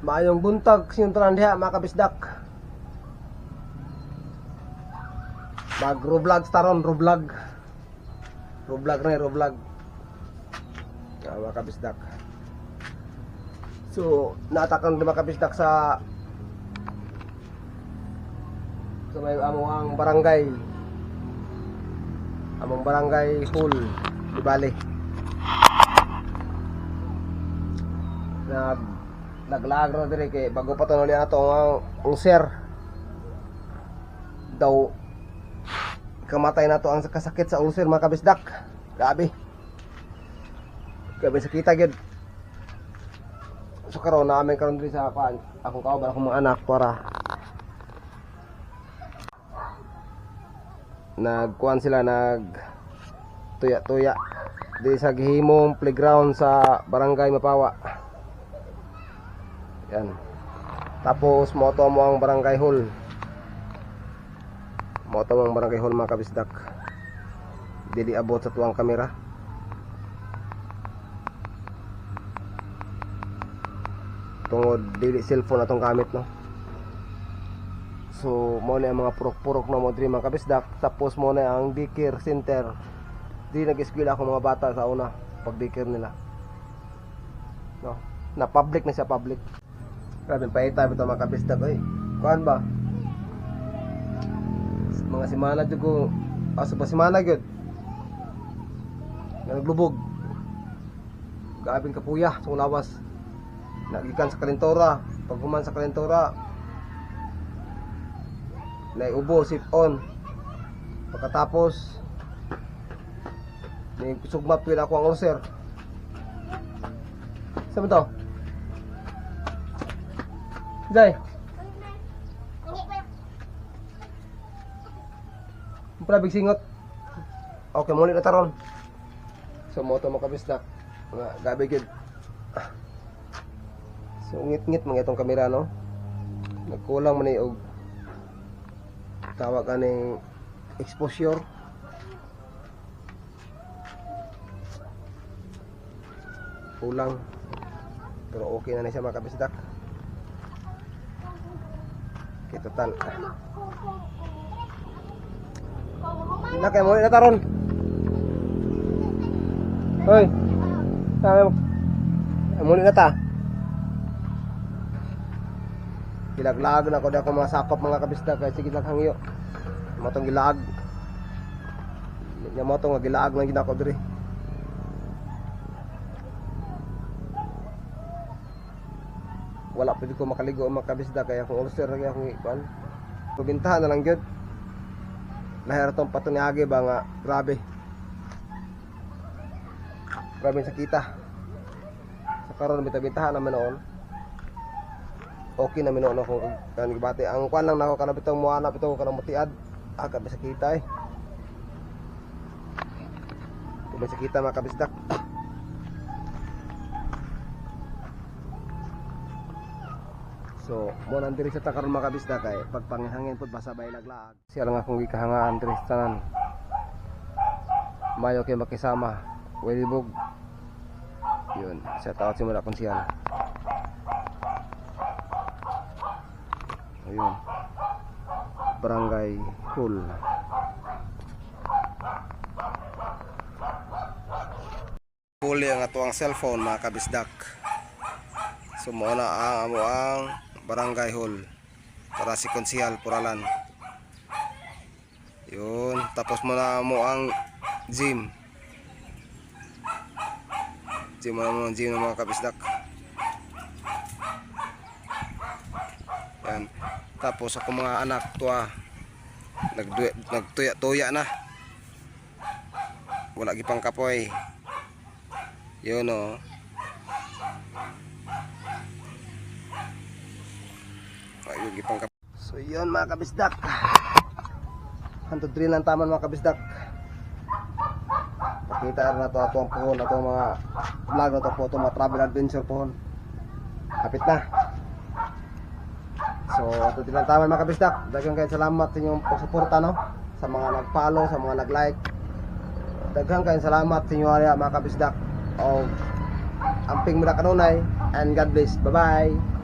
Maayong buntag sa inyong tanan diha, mga kabisdak. Mag vlog taron, vlog. Vlog na, vlog. Ah, mga kabisdak. So, naatakan di mga kabisdak sa may among barangay. Among barangay hall, di bale. Naglaag na dire kay bago pa to ato ang ulcer. Daw kamatay na to ang kasakit sa ulcer, mga kabisdak. Grabe. Grabe sakita gyud. So karon na amin karon diri sa kuan, akong kauban, akong mga anak para nagkuan sila, nag tuya-tuya di sa gihimong playground sa Barangay Mapawa. Yan. Tapos moto mo ang barangay hall. Moto mo ang barangay hall, mga kabisdak. Dili abot sa tuwang kamera. Tungod dili cellphone atong gamit, no. So mo na ang mga purok-purok na mo diri, mga kabisdak. Tapos mo na ang daycare center. Di nag-eskwela ako mga bata sa una pag daycare nila. No, na public na siya, public. Grabe paita bitaw, mga kabisdak, oy. Kuan ba? Mga semana jud ko, asa pa semana gyud. Nga naglubog. Grabeng kapuya sa lawas. Nagikan sa kalentora, pag human sa kalentora, naiubo, sip on. Pagkatapos ni sugmat pila ako ang ulcer. Saan to? Jay, pala big singot. Okay, muli na taron. So mo to, mga kabisdak. Mga gabi gid. So ngit-ngit mga itong kamera, no. Nagkulang man ni og tawag aning exposure. Kulang. Pero okay na ni siya, mga kabisdak. Okay, total. Na kay muli na taron. Hoy. Sabi mo. Muli na ta. Gilaglag na ko di ako mga sakop, mga kabisdak, kay sige lang hangyo. Mo tong gilaag. Nya mo tong nga gilaag lang gid ako diri. Wala pwede ko makaligo, mga kabisdak, kaya akong ulcer kaya akong ikuan. Pabintahan na lang gyud. Lahir tong patuniagi ba nga grabe. Grabe sa kita. Sa karon bintahan naman noon. Okay na minuon ako kan gibati. Ang kuan lang nako kana bitong moana bitong kanang mutiad. Ah, grabe sa kita eh. Grabe sa kita, mga kabisdak. So, mo nang diri sa takaron, mga kabisdak, kay pagpangihangin pud basa bay laglaag. Siya lang akong gikahangaan diri sa tanan. Mayo kay makisama. Welibog. Yun, sa tawad si muna konsiyan. Ayun. Barangay Hall. Huli ang ato ang cellphone, mga kabisdak. So mo na ang amo ang Barangay Hall para si Konsihal Puralan. Yun, tapos mo na mo ang gym. Gym mo na mo ang gym ng mga kabisdak. Yan. Tapos ako mga anak tuwa nagtuya-tuya na. Wala gipang kapoy. Yun oh. Ayun gipang kapoy. So yun, mga kabisdak. Hantod rin lang taman, mga kabisdak. Pakita na to ato ang puhon, ato ang mga vlog na to po, ato mga travel adventure pohon. Kapit na. So, ito din lang taman, mga kabisdak. Daghang kayo salamat sa inyong pagsuporta, no? Sa mga nag-follow, sa mga nag-like. Daghang kayong salamat sa inyo mga kabisdak. O, amping muna kanunay and God bless. Bye-bye.